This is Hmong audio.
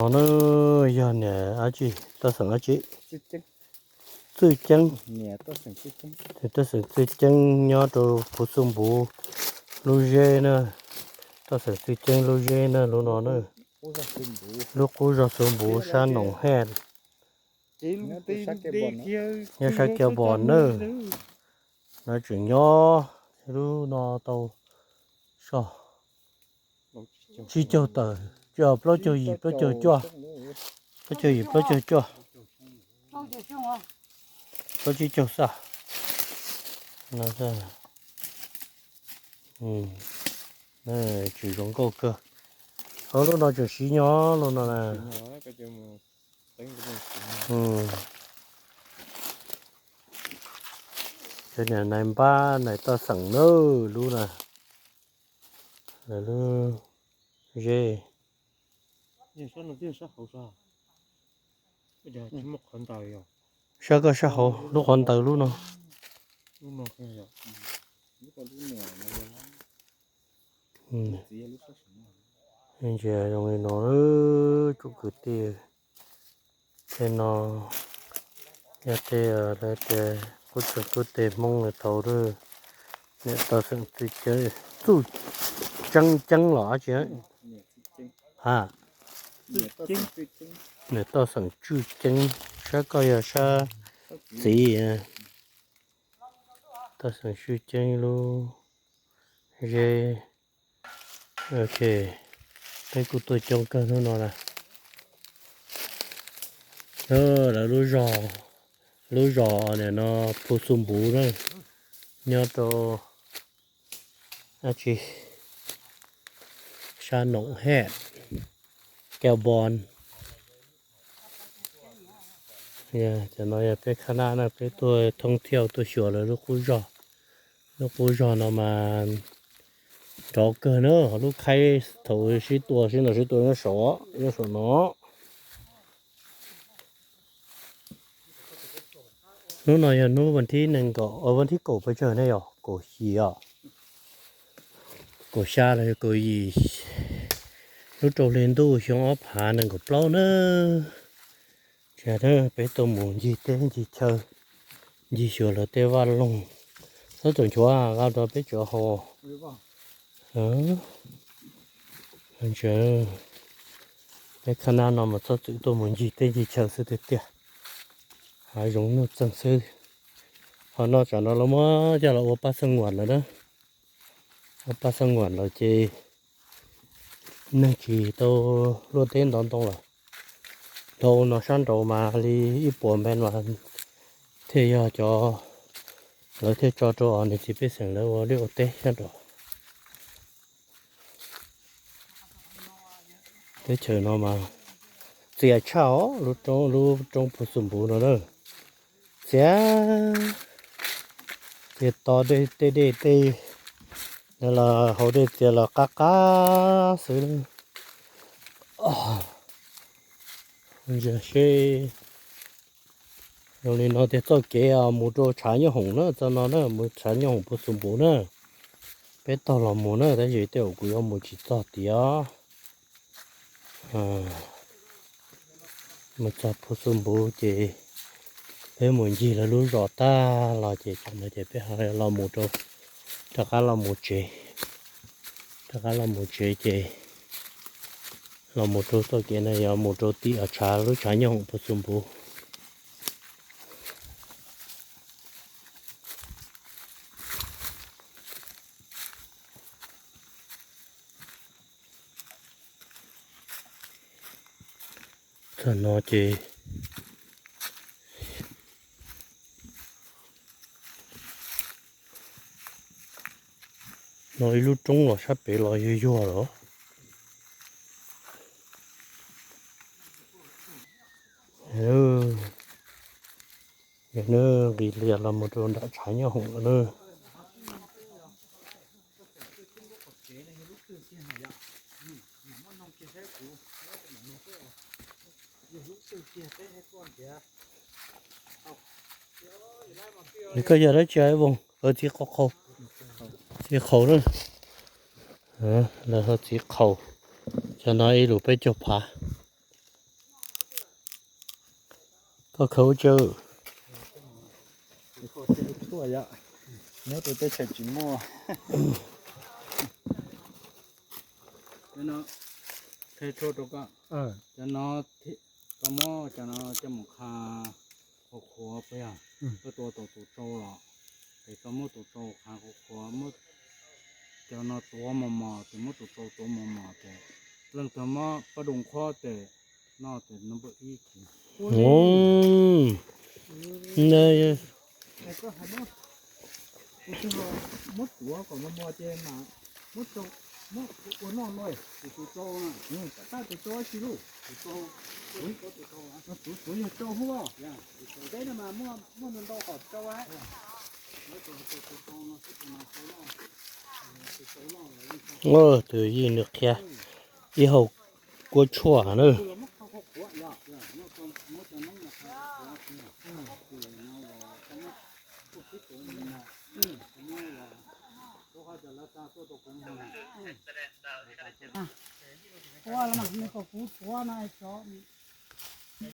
No na yog niam dab tsi, toj xeem dab tsi? Txwj Ceeb. Toj xeem Txwj Ceeb nyob rau Phu Xu Npuv lub zeb na. Toj xeem Txwj Ceeb lub zeb na lub no na. Lub qub zos Xu Npuv sab Noom Hej. Nyob sab Kiav Npos na. No tseem nyob lub no tau so tsib caug tawm, plaub caug yim, plaub caug cuaj, plaub caug yim, plaub caug cuaj, plaub tsib caug xwb. Tseem zoo nkauj kawg. Lub no tseem siv nyob lub no na. Cov niam nais npab nais toj xeem na, lub na, lawv lub zeb. Sab koj sab hauv lub qhov ntawd lub no. Ntsia zoo li no, tsoom kwv tij, tej no yog tej lawv tias qub tseem qub teg Hmoob lawv tau niam toj xeem Txwj Ceeb, Txuj Ceeb, Ceeb los dab tsi? Ha, niam toj xeem Txwj Ceeb, sab koj yog sab txiv. Toj xeem Txwj Ceeb lub zeb. Ok, peb kuj tuaj coob kawg hnub no na. Lawv lub zos, lub zos nim no Phu Xu Npuv na, nyob rau dab tsi, sab Noom Hej, Kiav Npos. Cov no yog peb khab nab na, peb tuaj thoob thiaj tuaj xyuas lawv lub qub zos. Lub qub zos no mas nrov kawg na, lub khaib thaum sib tua sib ntaus sib tua nyob saum, nyob saum no. Hnub no yog hnub vas thib nees nkaum, vas thib kaum pes tsawg ne yog kaum xya os, kaum xya los yog kaum yim, lub rau hli ntuj xyoo ob phav nees nkaum plaub na. Tsis, peb tuaj mus ncig teb ncig chaw, ncig xyuas lawv tej vaj loog, txhob txaus nchuav, nqa rau peb tsev haus. Peb khab nab no mas txhob txwm tuaj mus ncig teb ncig chaw xwb tiag tiag, hav zoov nuj txeeg xwb. Qhov no tsam no lawv muab coj los ua pab xeej nguam lawm na, ua pab xeej nguam lawm ces neeg tsis tau luaj teb ntov ntoo lawm. Dhau no sab nraud mas li ib puas npe mas thiaj yog cov lawv thiaj tso rau os niam txiv pej xeem lawv ua liaj ua teb sab nraud. Teb chaws no mas txias tshaj os, lub roob, lub roob Phu Xu Npuv no na. Txias, txias to tej dej tej, los hauv dej txias los qab qab xwb. Ntsia seb, zoo li no tias txoj kev mus rau tshav nyooj hoom na, txoj no na mus tshav nyooj hoom Phu Xu Npuv na. Peb taug los mus na, tab sis tej zaum kuv yuav mus tsis txog tiag. Mus txog Phu Xu Npuv ces peb mus ncig lawv lub zos tag los ces tsam no ces peb ho los mus rau, rov qab los mus tsev, rov qab los mus tsev ces los mus rau txoj kev no yuav mus rau tim tshav, lub tshav nyooj hoom Phu Xu Npuv. Txog no ces no ib lub roob los sab pem los yuag yuag lawm. Nqis lias los mus rau nram tshav nyooj hoom lawm na. Koj yog dab tsi Voos? Txiv qau, txiv qau na. Lawv ho txiv qau. Cov no ib lus peb caug phav. Koj khaws ua tsawg? Tshuaj yom, nyob rau teb chaws tsis muaj. Qhia tshuaj rau koj. Cov no, koj muab cov no coj mus qha qhuav qhuav puas yog? Koj tua tau tus tsau los, ces koj muab tus tsau qha qhuav qhuav, muab cov no tuav mos mos, ces muab tus tsau tuav mos mos, ces leej twg mob poj rau qhuav ces noj ces no npaj ib ces. Muab tuav kom mos mos ces mas muab ua noj no, tus tsau, tab tus tsau tsis lub, tus tsau, tus tsau yog tsau hub. Peb no mas muaj ntau ntau qhov tsau. Tus yij nws qhia ib hau kuab tshuaj na. Ua los mas nws kom kuv tuav no es tsov.